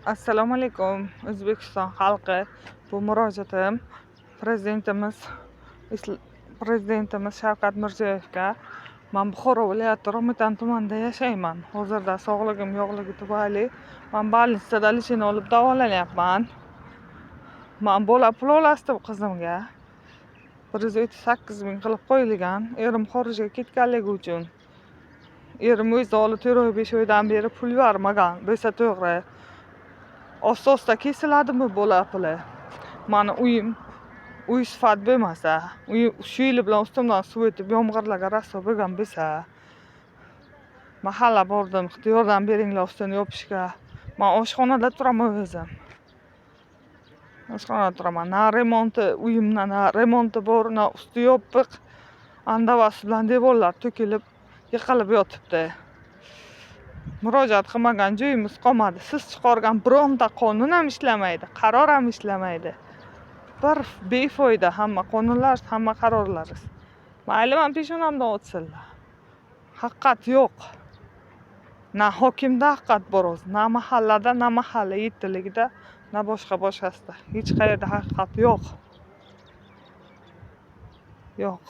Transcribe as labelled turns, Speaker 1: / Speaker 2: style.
Speaker 1: Assalomu alaykum, O'zbekiston xalqi. Bu murojaatim prezidentimiz Shavkat Mirziyoyevga. Man Buxoro viloyati Romitan tumanida yashayman. Hozirda sog'lig'im yo'qligi tufayli man больница da лечение olib davolanyapman. Man bola pul olasdim qizimga. 138 ming qilib qo'yilgan erim xorijga ketganligi uchun. Erim o'zi olib 4 oy, 5 oydan beri pul yubormagan bo'lsa to'g'ri. Asta-asta kesiladimi bola puli? Mani uyim uy sifat bo'lmasa, uy shu yili bilan ustimdan suv o'tib, yomg'irlarga rasvo bo'lgan bo'lsa, mahalla bordim, yordam beringlar ustini yopishga. Man oshxonada turaman o'zim. Oshxonada turaman. Na remonti uyimda, na remonti bor, na usti yopiq. Andavasi bilan devorlar to'kilib, yiqilib yotibdi. Murojaat qilmagan joyimiz qolmadi. Siz chiqargan bironta qonun ham ishlamaydi, qaror ham ishlamaydi. Bir befoyda hamma qonunlar, hamma qarorlaringiz. Mayli, man peshonamdan otsinlar. Haqiqat yo'q. Na hokimda haqiqat bor o'zi, na mahallada, na mahalla yettiligida, na boshqa boshqasida. Hech qayerda haqiqat yo'q. Yo'q.